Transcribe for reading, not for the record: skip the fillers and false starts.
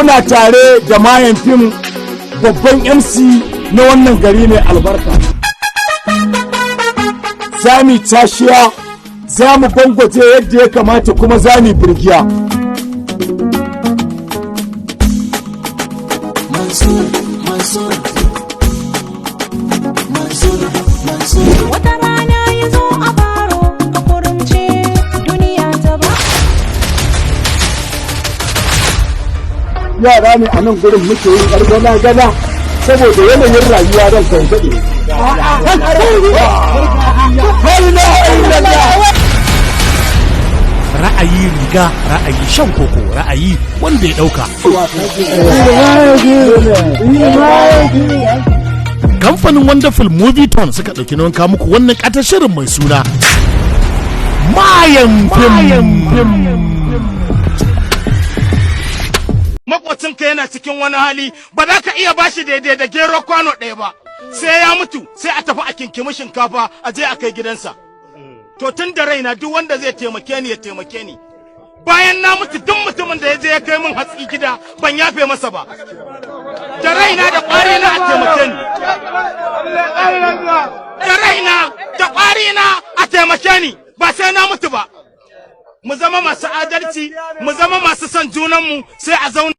Kuna tare da Mayan Fim, babban MC na wannan gari mai albarka. Za mu tashiya, za mu gwangwaje yadda ya kamata, kuma za mu birgiya. Mansur, Mansur, Mansur, Mansur. Wata rana ya zo a baro a kurumce duniya ta ba. Yara ne a nan gurin muke yin yar gana gana saboda yanayin rayuwa, ran kan daɗe. La ilaha illallah. Ra'ayi riga, ra'ayi shan koko, ra'ayi wanda ya dauka. Kamfanin Wonderful Movie Tone suka dauki nauyin kawo muku wannan ƙatar shirin mai suna Mayan Fim. Makocinka yana cikin wani hali, ba za ka iya bashi daidai da gero kwano ɗaya ba. Sai ya mutu sai a tafi a kinkimi shinkafa a je a kai gidansa. To, tun da raina, duk wanda zai taimake ni ya taimake ni. Bayan na mutu, duk mutumin da ya je ya kai min hatsi gida, ban yafe masa ba. Da raina da ƙwari na a taimake ni, da raina da ƙwari na a taimake ni, ba sai na mutu ba. Mu zama masu adalci, mu zama masu son junanmu, sai a zauna.